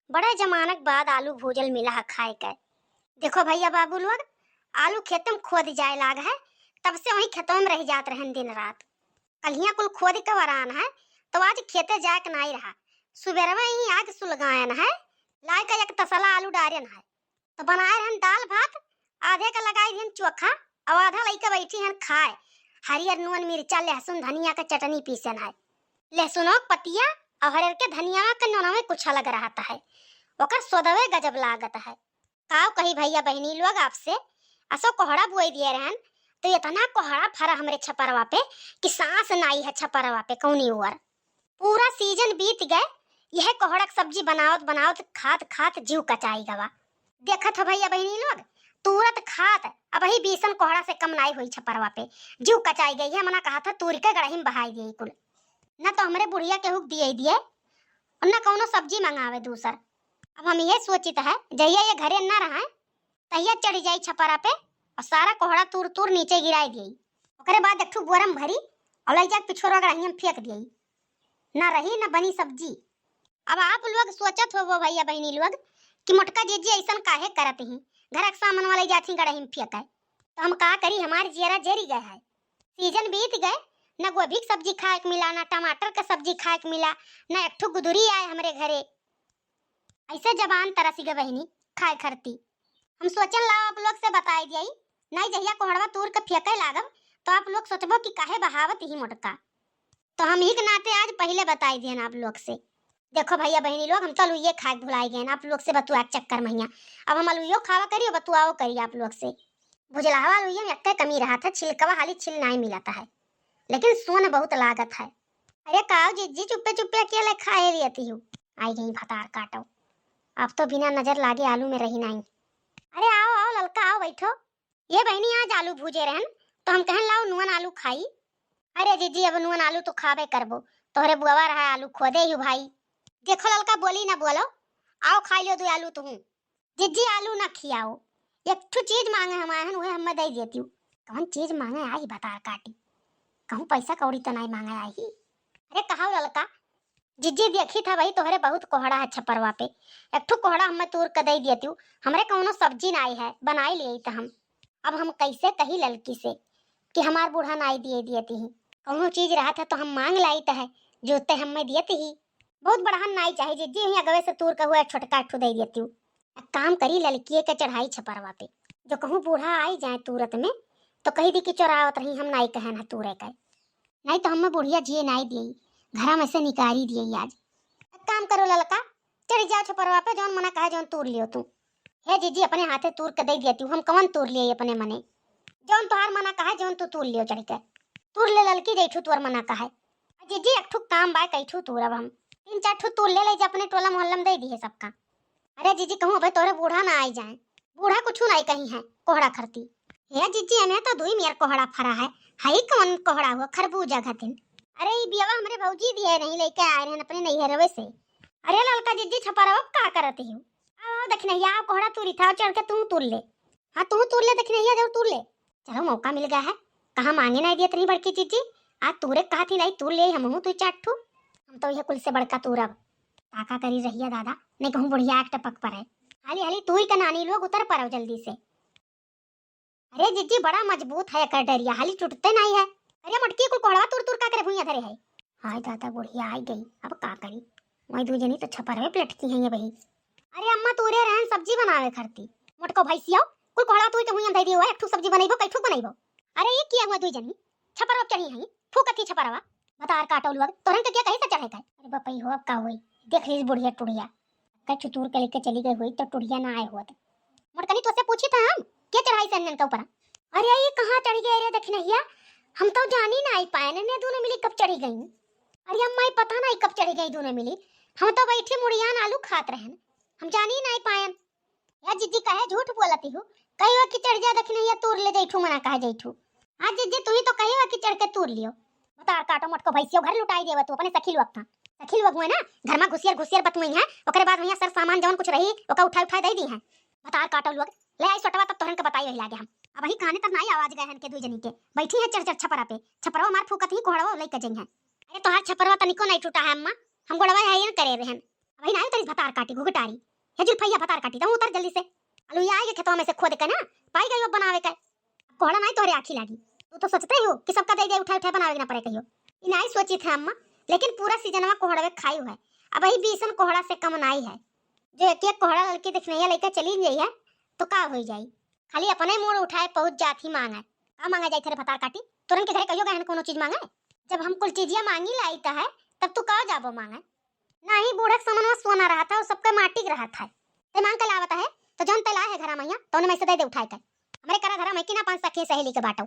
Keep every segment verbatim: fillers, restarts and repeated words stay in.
बड़े जमानक बाद आलू भूजल मिला है खाए के। देखो भइया बाबू लोग, आलू खेते में खोद जाए लाग है, तब से वहीं खेतों में रह जात रहन दिन रात। कलिया कुल खोद के वरान है, तो आज खेते जाए के नाई रहा। सुबेरवे ही आग सुलगायन है, लाए के एक तसला आलू डारेन है, तो बनाए रहन दाल भात, आधे का लगाई दिहन चोखा, और आधा लइके बैठी हन खाए। हरियर नून, मिर्चा, लहसुन, धनिया के चटनी पीसन है। लहसुनो के पतिया और हरियर के धनिया के नून में कुछ अलग रहत है, ओकर स्वादवे गजब लागत है। काव कही भइया बहिनी लोग आपसे, असो कोहड़ा बोए दिए रहन, तो इतना कोहड़ा फरा हमरे छपरवा पे कि सांस नाई है छपरवा पे कौनी ओर। पूरा सीजन बीत गए, यह कोहड़ा के सब्जी बनावत बनावत, खात खात जीव कचाई गवा। देखत हो भइया बहिनी लोग, तूरत खात अब ही बीसन कोहड़ा से कम नाई होई छपरवा पे। जीव कचाई गई है, मना कहा था तूर के गड़ही में बहाई दिए कुल। न तो हमरे बुढ़िया के हुक दिए दिए और न कौनो सब्जी मंगावे दूसर। अब हम ये सोचित है, जहिया ये घरे न रहे, तहिया चढ़ जाई छपरा पे और सारा कोहड़ा तूर तूर नीचे गिराई दिए। ओकरे बाद एक ठो बोरम भरी और लई जाके पिछोरा गड़ही में फेंक दिए। ना रही ना बनी सब्जी। अब आप लोग सोचत होबो भइया बहिनी लोग कि मोटका जीजी ऐसन काहे करत ही, घर के सामान वाले जात ही गड़ही में फेंके। तो हम का करी, हमार जियरा जरी गए है। सीजन बीत गए, ना गोभी के सब्जी खाए के मिला, ना टमाटर के सब्जी खाए के मिला, ना एक ठो गुदुरी आए हमरे घरे। ऐसे जबान तरस गए बहिनी खाए खरती। हम सोचन लाओ आप लोग से बताई दियाई, नहीं जहिया कोहड़वा तूर के फेंके लागब तो आप लोग सोचबो कि काहे बहावत ही मोटका। तो हम ही के नाते आज पहले बताई दियन आप लोग से। देखो भइया बहिनी लोग, हम तो अलुइये खाए के भुलाई गए आप लोग से बतुआ के चक्कर में हियाँ। अब हम अलुइयो खावा करी और बतुआओ करी आप लोग से। भुजलहवा अलुइये में एक्के कमी रहा था, छिलकवा हाली छिल नाई मिलता है, लेकिन सोन बहुत लागत है। अरे काव जिज्जी, चुप्पे चुप्पे अकेले खाए रहती हो। आई गई भतार काटो, अब तो बिना नजर लागे आलू में रही नाई। अरे आओ आओ ललका, आओ बैठो। ये बहिनी आज आलू भूजे रहन, तो हम कहन लाओ नुअन आलू खाई। अरे जिज्जी, अब नुअन आलू तो खाबे करबो, तोहरे बुआवा रहा आलू खोदे ही भाई। देखो ललका, बोली ना बोलो, आओ खाई लो दो आलू तुहूँ। जिज्जी आलू ना खियाओ, एक ठो चीज मांगे हम आए हन, उहे हमें दे देती हूँ। कौन चीज मांगे आई भतार काटी, कहूँ पैसा कौड़ी तो नहीं मांगे आई ही। अरे कहाओ ललका, जिज्जी देखी था वही तोहरे बहुत कोहड़ा है छपरवा पे, एक ठो कोहड़ा हमें तूर के दे देती हूँ, हमरे कौनो सब्जी नाई है, बनाई लिए तो हम। अब हम कैसे कही ललकी से कि हमार बूढ़ा नाई दिए दिए ती ही, कौनो चीज रहा था तो हम मांग लाई तो है, जो ते हमें दिए ती ही। बहुत बड़हन नाई चाहे जिज्जी, यहीं अगवे से तूर के हुआ छोटका ठो दे देती हूँ। एक काम करी, ललकिए के चढ़ाई छपरवा पे, जो कहूँ बूढ़ा आई जाए तूरत में तो कही दी कि चोरावत रही, हम नाई कहन है तूरे के। नहीं तो हमें बुढ़िया जिए नाई दिए, घरा में से निकारी दिए आज। एक काम करो ललका, चढ़ जाओ छपरवा पे, जौन मना कहे जौन तूर लियो तू। हे जिज्जी, अपने हाथे तूर के दे दिया तू, हम कवन तूर लिए अपने मने? जौन तोहार मना कहे जौन तू तूर लियो चढ़ के। तूर ले ललकी जैठू तोर मना कहे। आ जिज्जी एक ठू काम बा, कई ठू तूर अब हम तीन चार ठू तूर ले ले जा अपने टोला मोहल्ला में दे दी है सबका। अरे जिज्जी कहूँ अबे तोहरे बूढ़ा ना आई जाए, बूढ़ा कुछ नहीं कही है कोहड़ा खरती। हे जिज्जी, हमें तो दुई मेर कोहड़ा फरा है। हई कौन कोहड़ा हुआ? खरबूजा घतिन। अरे, ई बियावा हमरे भौजी दिए नहीं, लेके आए रहन अपने नैहरवे से। अरे ललका जिज्जी, छपरवा का करत ही? आओ, आओ, दखिनहिया, आओ, कोहड़ा तूरी था, चढ़ के तू तूर ले। हाँ, तू तूर ले, दखिनहिया, जाओ तूर ले। चलो, मौका मिल गया है, कहाँ मांगे नहीं दिए इतनी बड़की जिज्जी। आज तूरे कहा थी नहीं, तूर ले, हम हूँ तू चार ठू। हम तो यह कुल से बड़का तूरब। काका करी रहिया दादा, नहीं कहूँ बुढ़िया एक टपक पर है। हाली हाली तू ही का नानी लोग उतर पड़ो जल्दी से। अरे जिज्जी, बड़ा मजबूत है एकर डरिया, हाली टूटते नहीं है। अरे मोटकी, कुल कोहड़वा तूर तूर का करे भुइयां धरे है? हाय दादा, बुढ़िया आई गई, अब का करी? वही दू जनी तो छपरवे पे लटकी हैं ये बही। अरे अम्मा, तूरे रहन सब्जी बनावे खरती। मोटको भैंसियो, कुल कोहड़वा तूर के भुइयां धर दियो है, एक ठू सब्जी बनैबो, कई ठू बनैबो? अरे ये किया हुआ दू जनी छपरवा पे चढ़ी हैं, फूकत ही छपरवा। बतार काटो लोग, तोरन के क्या कहीं से चढ़े का? अरे बपई हो, अब का होई? देख लीस बुढ़िया टुढ़िया, कछु तूर के लेके चली गई हुई तो टुढ़िया ना आए होत। मोटकनी, तोसे पूछी था हम, के चढ़ाई से अन्नन के ऊपर? अरे ये कहाँ चढ़ी गई रे दखिनहिया, हम तो जानी ना आई पाए ने, दोनों मिली कब चढ़ी गई। अरे अम्मा, ये पता नहीं कब चढ़ी गई दोनों मिली, हम तो बैठी मुड़ियान आलू खात रहन, हम जानी ना आई पायन। या जिज्जी काहे झूठ बोलती हो? कहियो कि चढ़ जा दखिनहिया तूर ले जैठू, मना काहे जैठू? हाँ जिज्जी, तू ही तो कहियो कि चढ़ के तूर लियो। बतार काटो मोटको भैंसियो, घर लुटाई देवे तू अपने सखी लोग था। सखी लोग हुए ना, घर में घुसियर घुसियर बतुई हैं, ओकरे बाद वहाँ सर सामान जौन कुछ रही ओका उठाए उठाए दे दी हैं। बतार काटो लोग, ले आई सोटवा तब तोहरन के बताई वही लागे हम। अब वही काने तक नाई आवाज गए हन के दुई जनी के। बैठी है चढ़ चढ़ छपरा पे, छपरवा मार फूकत ही कोहड़वा लेके जई हैं। अरे तोहार छपरवा तनिको नहीं टूटा है अम्मा, हम गोड़वा है करे रहन। अबहीं नाहीं उतरिस भतार काटी घुघटारी। हे जुल्फैया भतार काटी, तहूँ उतर जल्दी से। अलुइया आइगे खेतवा में से खोद के ना, पाइ गइउ अब बनावे के। कोहड़ा नाहीं तोहरे आँखी लागी। तू तो सोचते हो कि सबका दे दे उठाए उठाए बनावे के ना पड़े कहियो। ई नाहीं सोचित है अम्मा, लेकिन पूरा सीजनवा कोहड़वे खाइउ है। अबहीं बीसन कोहड़ा से कम नाहीं है। जो एक एक कोहड़ा ललकी देखनैया लइके चली जाई है, तो का होइ जाई? खाली अपने मूड़ उठाए पहुँच जात ही माँगे। का माँगे जाई थे रे भतार काटी? तोरन के घरे कहियो गहन कोनो चीज माँगे? जब हम कुल चीजिया माँगी लाइत है, तब तू का जाबो माँगे? नाहीं, बूढ़ा के समनवा सोना रहत है, उ सबके माटी के रहत है। ते माँग के लावत है, तो जौन ते लाए है घरा मइया, तौने में से दे दे उठाए के। हमरे करा घरा में कि ना पाँच सखी सहेली के बाटो।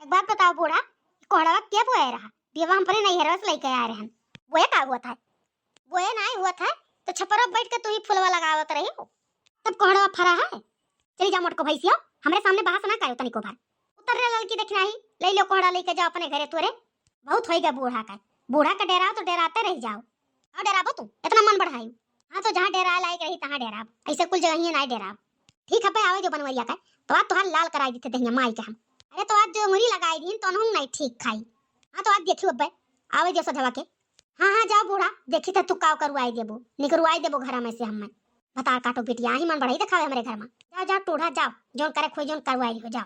एक बात बताओ बूढ़ा, ई कोहड़वा के बोए रहा? बियवा हम अपने नैहरवा से लइके आए रहन। बोए का हुआ था? बोए नाहीं हुआ था, तो छपरा बैठ के तू ही फुलवा लगावत रही हो। तब कोहड़वा फरा है? चली जा मोटको भैंसियो, हमरे सामने बहस ना करो तनिको भर। उतर रे ललकी देखनही, लइ लो कोहड़ा लइके जाओ अपने घरे तोरे। बहुत होइगा बूढ़ा का। बूढ़ा का डेराओ तो डेराते रह जाओ। अउ डेराबो तू, एतना मन बढ़ाई। हाँ तो जहाँ डेराए लायक रही तहाँ डेराब, अइसे कुल जगहिये नाहीं डेराब। ठीक है बे, आवे जो बनवरिया का, तो आज तोहार लाल कराई देते दहिया माई के हम। अरे तो आज जो अंगुरी लगाई दीन तो अनहूँ नाहीं ठीक खाई। हाँ तो आज देखियो अब्बे, आवे जो सधवा के। हाँ हाँ जाओ बूढ़ा, देखी त तू काव करुआई देबो, निकरुआई देबो घरा में से हम्मे। भतार काटो बिटिया, आही मन बढ़ाई देखावे हमरे घर में। जाओ जाओ टूढ़ा जाओ, जौन करे खोई जौन करुआई लिहो जाओ।